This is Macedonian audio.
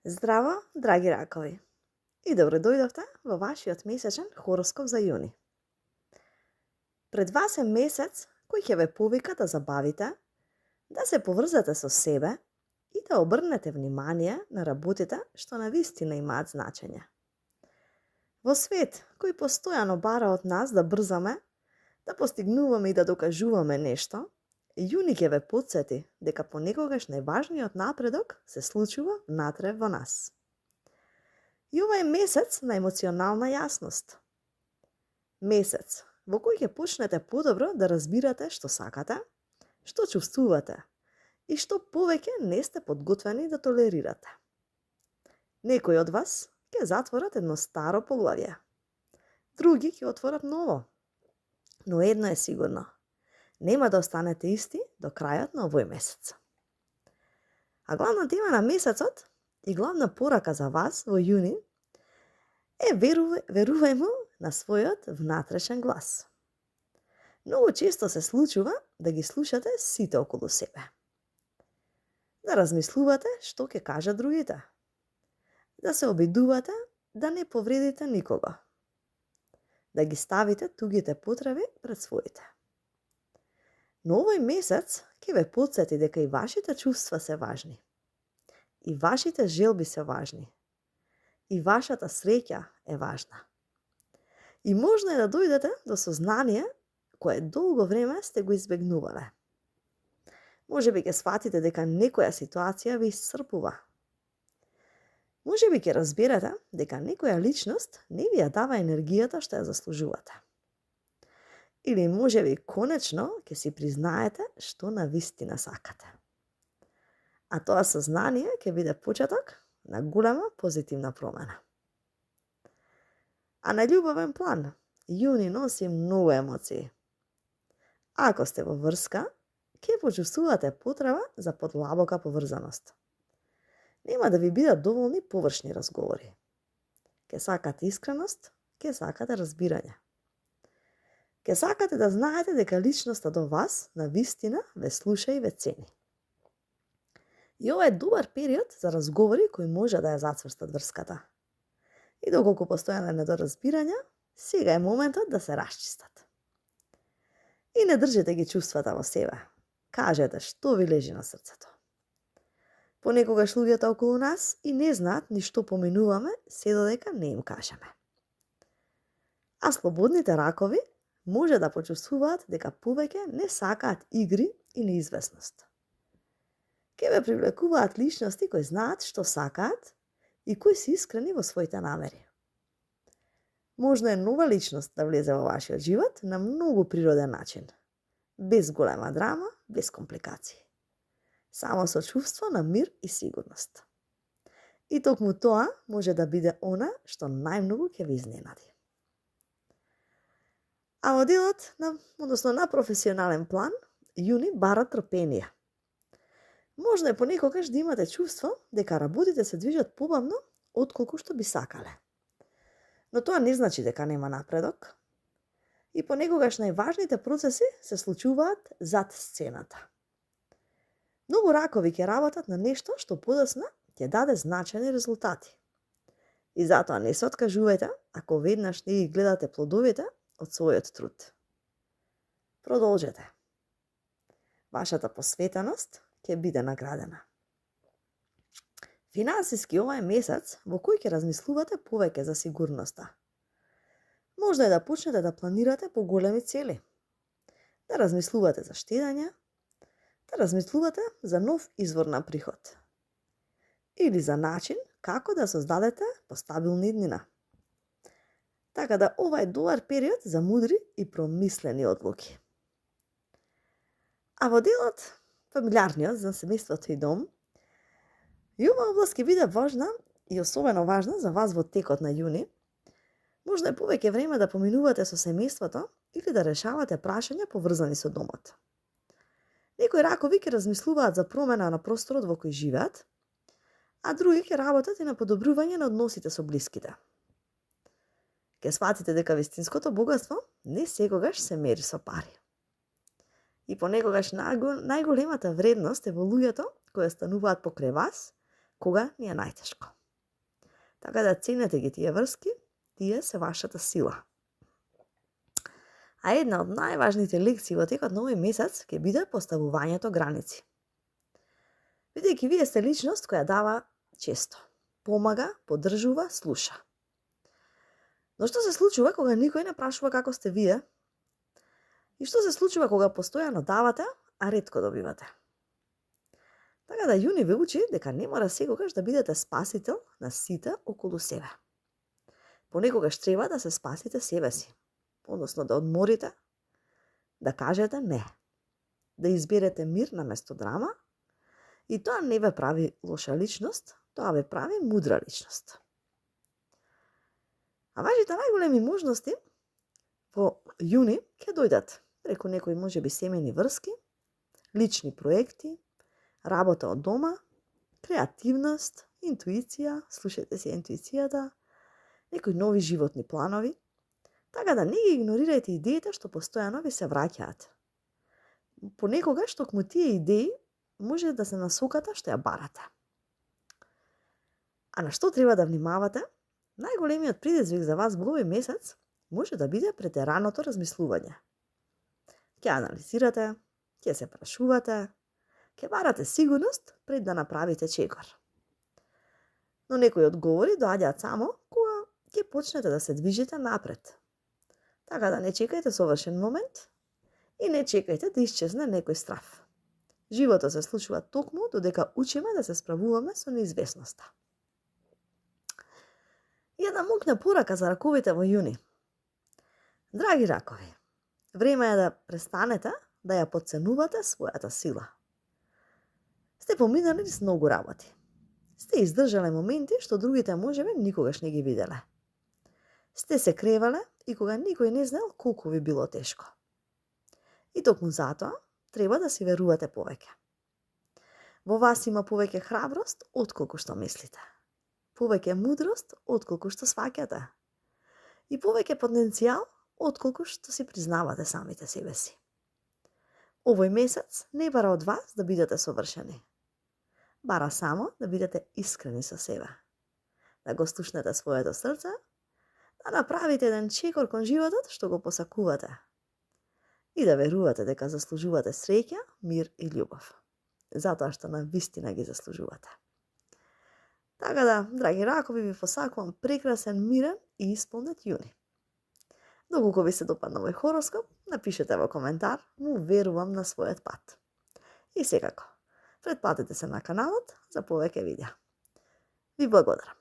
Здраво, драги ракови! И добро дојдовте во вашиот месечен хороскоп за јуни. Пред вас е месец кој ќе ве повика да забавите, да се поврзате со себе и да обрнете внимание на работите што навистина имаат значење. Во свет кој постојано бара од нас да брзаме, да постигнуваме и да докажуваме нешто, јуни ќе ве потсети дека понекогаш најважниот напредок се случува внатре во нас. И ова е месец на емоционална јасност. Месец во кој ќе почнете подобро да разбирате што сакате, што чувствувате и што повеќе не сте подготвени да толерирате. Некои од вас ќе затворат едно старо поглавје, други ќе отворат ново. Но едно е сигурно. Нема да останете исти до крајот на овој месец. А главна тема на месецот и главна порака за вас во јуни е верувај му на својот внатрешен глас. Многу често се случува да ги слушате сите околу себе. Да размислувате што ќе кажат другите. Да се обидувате да не повредите никого. Да ги ставите тугите потреби пред своите. Но овој месец ќе ве потсети дека и вашите чувства се важни. И вашите желби се важни. И вашата среќа е важна. И можно е да дојдете до сознание кое долго време сте го избегнувале. Можеби ќе сватите дека некоја ситуација ве исцрпува. Можеби ќе разберете дека некоја личност не ви ја дава енергијата што ја заслужувате. Или можеби конечно ќе си признаете што навистина сакате. А тоа сознание ќе биде почеток на голема позитивна промена. А на љубовен план, јуни носи многу емоции. Ако сте во врска, ќе почувствувате потреба за подлабока поврзаност. Нема да ви бидат доволни површни разговори. Ќе сакате искреност, ќе сакате разбирање. Ќе сакате да знаете дека личноста до вас навистина ве слуша и ве цени. И ова е добар период за разговори кои може да ја зацврстат врската. И доколку постојано недоразбирања, сега е моментот да се расчистат. И не држите ги чувствата во себе. Кажете што ви лежи на срцето. Понекогаш луѓето околу нас и не знаат ни што поминуваме, се додека не им кажеме. А слободните ракови може да почувствуваат дека повеќе не сакаат игри и неизвестност. Ке ве привлекуваат личности кои знаат што сакаат и кои се искрени во своите намери. Можно е нова личност да влезе во вашиот живот на многу природен начин, без голема драма, без компликации. Само со чувство на мир и сигурност. И токму тоа може да биде она што најмногу ќе ви изненади. А во делот, на професионален план, јуни бара трпение. Можно е понекогаш да имате чувство дека работите се движат побавно отколку што би сакале. Но тоа не значи дека нема напредок. И понекогаш најважните процеси се случуваат зад сцената. Многу ракови ќе работат на нешто што подоцна ќе даде значајни резултати. И затоа не се откажувајте ако веднаш не ги гледате плодовите од својот труд. Продолжете. Вашата посветеност ќе биде наградена. Финансиски ова е месец во кој ќе размислувате повеќе за сигурноста. Можно е да почнете да планирате поголеми цели. Да размислувате за штедење, да размислувате за нов извор на приход. Или за начин како да создадете постабилна иднина. Така да ова е добар период за мудри и промислени одлуки. А во делот, фамилиарниот за семејството и дом, и ова област ќе биде важна и особено важна за вас во текот на јуни. Можно е повеќе време да поминувате со семејството или да решавате прашања поврзани со домот. Некои ракови ќе размислуваат за промена на просторот во кој живеат, а други ќе работат и на подобрување на односите со блиските. Ќе сватите дека вистинското богатство не секогаш се мери со пари. И понекогаш најголемата вредност е во луѓето кои стануваат покрај вас, кога ни е најтешко. Така да ценете ги тие врски, тие се вашата сила. А една од најважните лекции во текот на овој месец ќе биде поставувањето граници. Бидејќи вие сте личност која дава често, помага, поддржува, слуша. Но што се случува кога никој не прашува како сте вие? И што се случува кога постојано давате, а ретко добивате? Така да Јуни ве учи дека не мора секогаш да бидете спасител на сите околу себе. Понекогаш треба да се спасите себе си, односно да одморите, да кажете не, да изберете мир наместо драма, и тоа не ве прави лоша личност, тоа ве прави мудра личност. А вашите најголеми можности во јуни ќе дојдат преку некои можеби семејни врски, лични проекти, работа од дома, креативност, интуиција, слушајте си интуицијата, некои нови животни планови, така да не ги игнорирајте идеите што постојано ви се враќаат. Понекогаш токму тие идеи може да се насоката што ја барате. А на што треба да внимавате? Најголемиот предизвик за вас во овој месец може да биде претераното размислување. Ќе анализирате, ќе се прашувате, ќе барате сигурност пред да направите чекор. Но некои одговори доаѓаат само кога ќе почнете да се движите напред. Така да не чекајте совршен момент и не чекајте да исчезне некој страв. Животот се случува токму додека учиме да се справуваме со неизвестноста. И една мокна порака за раковите во јуни. Драги ракови, време е да престанете да ја потценувате својата сила. Сте поминали низ многу работи. Сте издржале моменти што другите можеби никогаш не ги виделе. Сте се кревале и кога никој не знаел колку ви било тешко. И токму затоа треба да си верувате повеќе. Во вас има повеќе храброст отколку што мислите. Повеќе мудрост отколку што сваќате. И повеќе потенцијал отколку што си признавате самите себе си. Овој месец не бара од вас да бидете совршени. Бара само да бидете искрени со себе. Да го слушнете своето срце, да направите еден чекор кон животот што го посакувате. И да верувате дека заслужувате среќа, мир и љубов. Затоа што на вистина ги заслужувате. Така да, драги ракови, ви посакувам прекрасен, мирен и исполнет јуни. Доколку ви се допадна мој хороскоп, напишете во коментар, му верувам на својот пат. И секако, претплатете се на каналот за повеќе видеа. Ви благодарам.